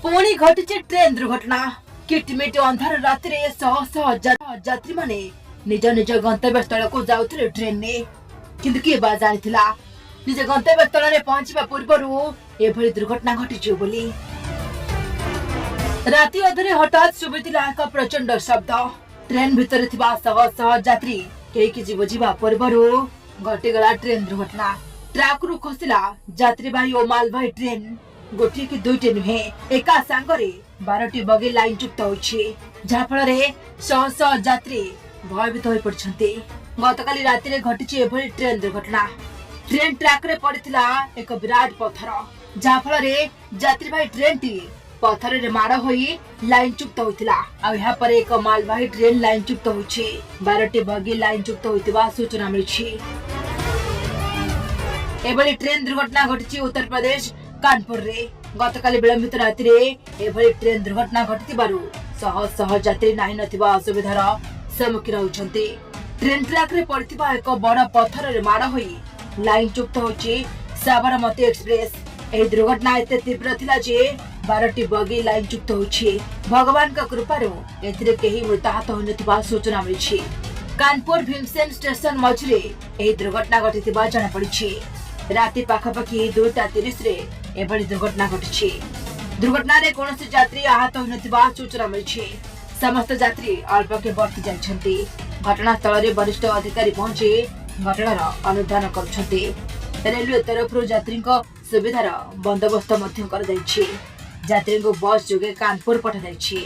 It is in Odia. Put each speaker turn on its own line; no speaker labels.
ପୁଣି ଘଟିଛି ଟ୍ରେନ୍ ଦୁର୍ଘଟଣା। କିଟମିଟ ଅନ୍ଧାର ରାତିରେ ଶହ ଶହ ଯାତ୍ରୀମାନେ ନିଜ ନିଜ ଗନ୍ତବ୍ୟ ସ୍ଥଳକୁ ଯାଉଥିଲେ ଟ୍ରେନରେ। କିନ୍ତୁ କିଏ ବା ଜାଣିଥିଲା ନିଜ ଗନ୍ତବ୍ୟ ସ୍ଥଳରେ ପହଞ୍ଚିବା ପୂର୍ବରୁ ଏଭଳି ଦୁର୍ଘଟଣା ଘଟିଯିବ ବୋଲି। ରାତି ଅଧରେ ହଠାତ୍ ଶୁଭିଥିଲା ଏକ ପ୍ରଚଣ୍ଡ ଶବ୍ଦ। ଟ୍ରେନ୍ ଭିତରେ ଥିବା ଶହ ଶହ ଯାତ୍ରୀ କେହି କିଛି ବୁଝିବା ପୂର୍ବରୁ ଘଟିଗଲା ଟ୍ରେନ୍ ଦୁର୍ଘଟଣା। ଟ୍ରାକରୁ ଖସିଲା ଯାତ୍ରୀବାହୀ ଓ ମାଲବାହୀ ଟ୍ରେନ୍। ଗୋଟିଏ କି ଦୁଇଟି ନୁହେଁ, ଏକା ସାଙ୍ଗରେ 12ଟି ବଗି ଲାଇନଚ୍ୟୁତ ହୋଇଛି, ଯାହାଫଳରେ ଶହ ଶହ ଯାତ୍ରୀ ଭୟଭୀତ ହୋଇପଡ଼ିଛନ୍ତି। ଗତକାଲି ରାତିରେ ଘଟିଛି ଏଭଳି ଟ୍ରେନ୍ ଦୁର୍ଘଟଣା। ଟ୍ରେନ୍ ଟ୍ରାକରେ ପଡ଼ିଥିଲା ଏକ ବିରାଟ ପଥର, ଯାହାଫଳରେ ଯାତ୍ରୀବାହୀ ଟ୍ରେନ୍ଟି ପଥରରେ ମାଡ଼ ହୋଇ ଲାଇନଚ୍ୟୁତ ହୋଇଥିଲା। ଆଉ ଏହାପରେ ଏକ ମାଲବାହୀ ଟ୍ରେନ୍ ଲାଇନଚ୍ୟୁତ ହୋଇଛି। 12ଟି ବଗି ଲାଇନଚ୍ୟୁତ ହୋଇଥିବା ସୂଚନା ମିଳିଛି। ଏଭଳି ଟ୍ରେନ୍ ଦୁର୍ଘଟଣା ଘଟିଛି ଉତ୍ତରପ୍ରଦେଶ କାନପୁରରେ। ଗତକାଲି ବିଳମ୍ବିତ ରାତିରେ ଏଭଳି ଟ୍ରେନ୍ ଦୁର୍ଘଟଣା ଘଟିଥିବାରୁ ଶହ ଶହ ଯାତ୍ରୀ ନାହିଁ ନଥିବା ଅସୁବିଧାର ସମ୍ମୁଖୀନ ହେଉଛନ୍ତି। ଟ୍ରେନ୍ ଟ୍ରାକରେ ପଡ଼ିଥିବା ଏକ ବଡ଼ ପଥରରେ ମାଡ଼ ହୋଇ ଲାଇନଚ୍ୟୁତ ହୋଇଛି ସାବରମତୀ ଏକ୍ସପ୍ରେସ। ଏହି ଦୁର୍ଘଟଣା ଏତେ ତୀବ୍ର ଥିଲା ଯେ 12ଟି ବଗି ଲାଇନଚ୍ୟୁତ ହୋଇଛି। ଭଗବାନଙ୍କ କୃପାରୁ ଏଥିରେ କେହି ମୃତାହତ ହୋଇନଥିବା ସୂଚନା ମିଳିଛି। କାନପୁର ଭୀମସେନ ଷ୍ଟେସନ ମଝିରେ ଏହି ଦୁର୍ଘଟଣା ଘଟିଥିବା ଜଣାପଡ଼ିଛି। ରାତି ପାଖାପାଖି 2:30ରେ ଏଭଳି ଦୁର୍ଘଟଣା ଘଟିଛି। ଦୁର୍ଘଟଣାରେ କୌଣସି ଯାତ୍ରୀ ଆହତ ହୋଇନଥିବା ସୂଚନା ମିଳିଛି। ସମସ୍ତ ଯାତ୍ରୀ ଅଳ୍ପକେ ବର୍ତ୍ତି ଯାଇଛନ୍ତି। ଘଟଣାସ୍ଥଳରେ ବରିଷ୍ଠ ଅଧିକାରୀ ପହଞ୍ଚି ଘଟଣାର ଅନୁଧ୍ୟାନ କରୁଛନ୍ତି। ରେଲୱେ ତରଫରୁ ଯାତ୍ରୀଙ୍କ ସୁବିଧାର ବନ୍ଦୋବସ୍ତ ମଧ୍ୟ କରାଯାଇଛି। ଯାତ୍ରୀଙ୍କୁ ବସ୍ ଯୋଗେ କାନପୁର ପଠାଯାଇଛି।